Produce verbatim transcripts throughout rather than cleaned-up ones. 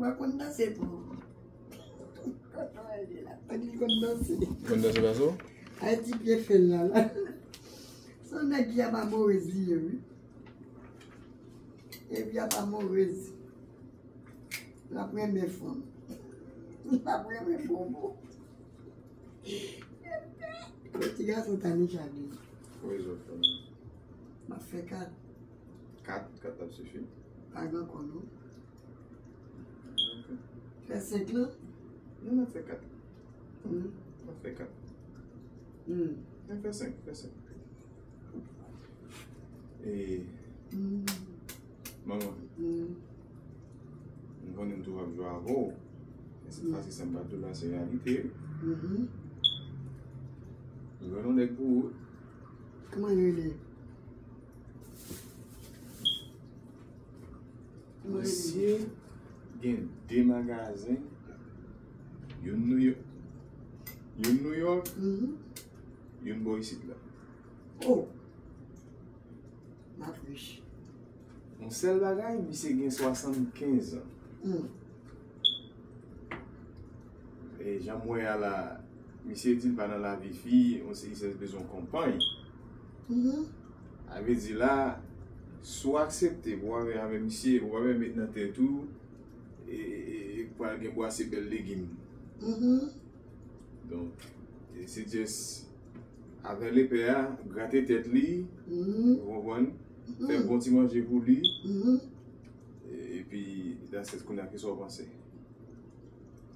Mwen konn danse tou. Kote w ye la? Tande li konn danse. Konn danse baso? Ay ti pye fè l la la. Se yon nèg ki ap amorez li ye, wi. Epi ap amorez. L ap renmen fanm. L ap renmen bobo. Ti gason Tanisha gen. Wi, zòt fanm. M ap fè kat. Kat, kat ap sifi. Pa gen ankò non. Ok. Fè senk lan? Non, n ap fè kat. Hmm. N ap fè kat. Hmm. N ap fè senk, fè senk. E, hmm, manman, hmm, m konnen m toujou ap jwe avè w. Men se, hmm, pase sa m pa di w la, se reyalite. Mhm. M jwenn yon nèg pou ou. Kòman li rele? Kòman li rele? Misye gen de magazen, youn New York, youn New York, mhm, youn bò isit la. Oh! M ap rich. Yon sèl bagay, misye gen swasannkenz an. Hmm. E jan m wè a la, misye di l pa nan lavi fi, yon seri sèz bezwen yon konpay. Mhm. Sa vle di la, si w aksepte pou w avè, avè misye, ou pa met nan tèt ou, e, e, e, e pral gen bwase bèl legim. Mhm. Donk, e se just avè lepè a, grate tèt li, mhm, ou konprann? Mhm. Fè bon ti manje pou li. Mhm. E, epi, that's it, kounye a, kisa w panse?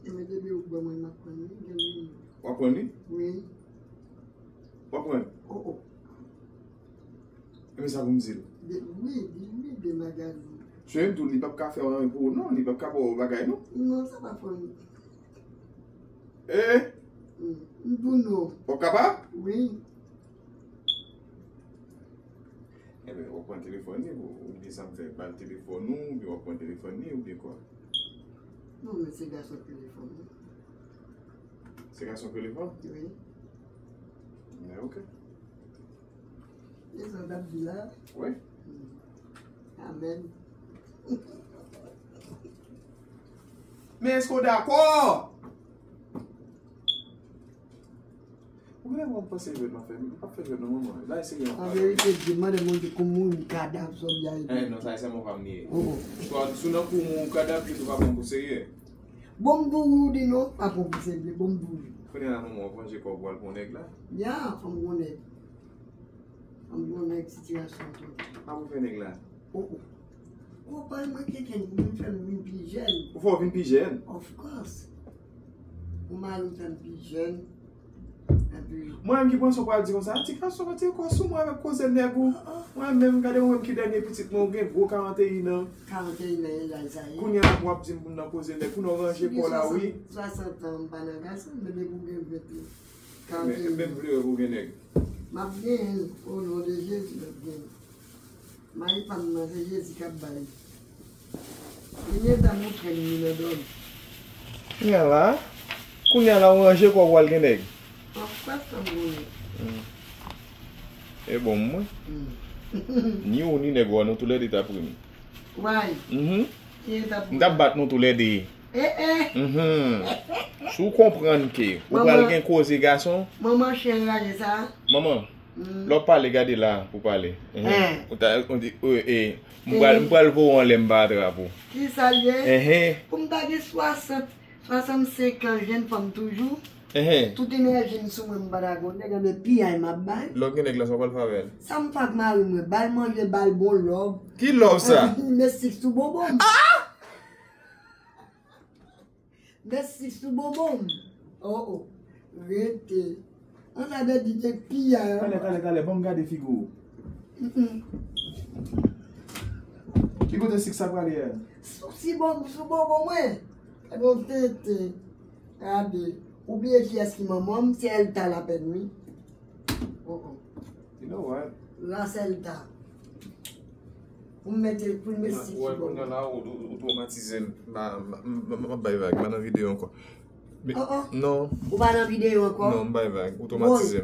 Ebyen, depi ou ban mwen, m ap pran li, gen li. W ap pran li? Wi. W ap pran? Oh, oh. Ebyen, sa pou m di l? De, wi, di wi, de magazin. Cheri m tou, li p ap ka fè anyen pou ou, non, li p ap ka ba w bagay, non. Non, sa pa fè anyen. Eh? Mm. M di w non. W ap kapab? Wi. Ebyen, w ap pran telefòn li, ou, oubyen sa m fè, ba l telefòn ou, oubyen w ap pran telefòn li, oubyen kwa? Non, men se gason telefòn li. Se gason telefòn? Wi. Men ok. E sa w t ap di la? Wi. Hmm. Amèn. Men èske w dakò? Ou genlè wè m panse jwèt m ap fè. M p ap fè jwèt non, manman. Bagay serye m ap pale. An verite, Dye mande Bondye kòman yon kadav sòt byen epi. Eh, non, sa e sèlman pa m li ye. Oh, oh. Swa si w nan kou moun kadav, li tou pa pran pou serye. Bon, m di w wi, ou di non, pa pran pou serye. Bon, m di w wi. Kounye a la, manman, w ap ranje kò w pou al pran nèg la? Ya, fò m pran nèg. Fò m pran nèg sitiyasyon tou. Sa pou fè nèg la? Oh, oh. Konprann mwen, kenken, ou vin fè m vin pi jèn. Ou fè w vin pi jèn? Of course. Ou mari w fè m pi jèn. Epi mwen menm ki panse w pral di konsa, ti gason, retire kò sou mwen avèk koze nèg ou. Ah, ah. Mwen menm, gade mwen menm ki dènye pitit mwen, ou gen gwo karanteyin an. Karanteyin an, e laj sa ye. Kounye a w ap di m pou n nan koze nèg, pou n ranje kò la, wi. Swasant an, m pa nan gason, men depi w gen vennde, karanteyin an. Men, men m vle wè pou w gen nèg. M ap genyen l, o non de Jezi, m ap genyen l. Mari pa m nan, se Jezi k ap ba li. Li gentan montre m li nan dòmi. Kounye a la, kounye a la, ou ranje kò w al gen nèg. Of course, m konnen. Hmm. E bon, mwen. Hmm. Ni ou, ni nèg ou a, nou toulède t ap ri m. Why? Mhm. Ki e t ap ri? M t ap bat nou toulède. Eh, eh. Mhm. Si w konprann ke ou pral gen koze gason. Manman chen raje sa. Manman, hmm, lè w pale, gade la pou pale. Mhm. Eh. Ou ta, ou di, eh, eh, m pral, m pral voye w anlè m pa atrap ou. Ki sa l ye? Enhen. Pou m ta gen swasant, swasannsenk an, jèn fanm toujou. Enhen. Tout enèji m sou mwen, m pa dakò. Nèg an, men piyay m ap bay. Lè w gen nèg la, sa w pral fè avè l? Sa m fè ak mari mwen? Ba l manje, ba l bon love. Ki love sa? Epi met sik sou bobo m. Ah! Mèsi sou bonbon m. Oh, oh. Rete. An sa vle di gen piyay. Talè, talè, talè. Ban m gade figi w. Mm-mm. Ki kote sik sa prale a? Sou, si bon, sou bonbon mwen. E bon tenten. Gade. Ou bliye kiyès ki manman m? Se Elta l ap èd wi. Oh, oh. You know what? Ras Elta. Pou m mete, pou m mete sik sou bonbon. Ou wè, kounye a la, ou, ou, ou twomatize m. M a, m a, m a, m a bay vag. M pa nan videyo ankò. Men, oh, oh. Non. Ou pa nan videyo ankò? Non, m bay vag. Ou twomatize m.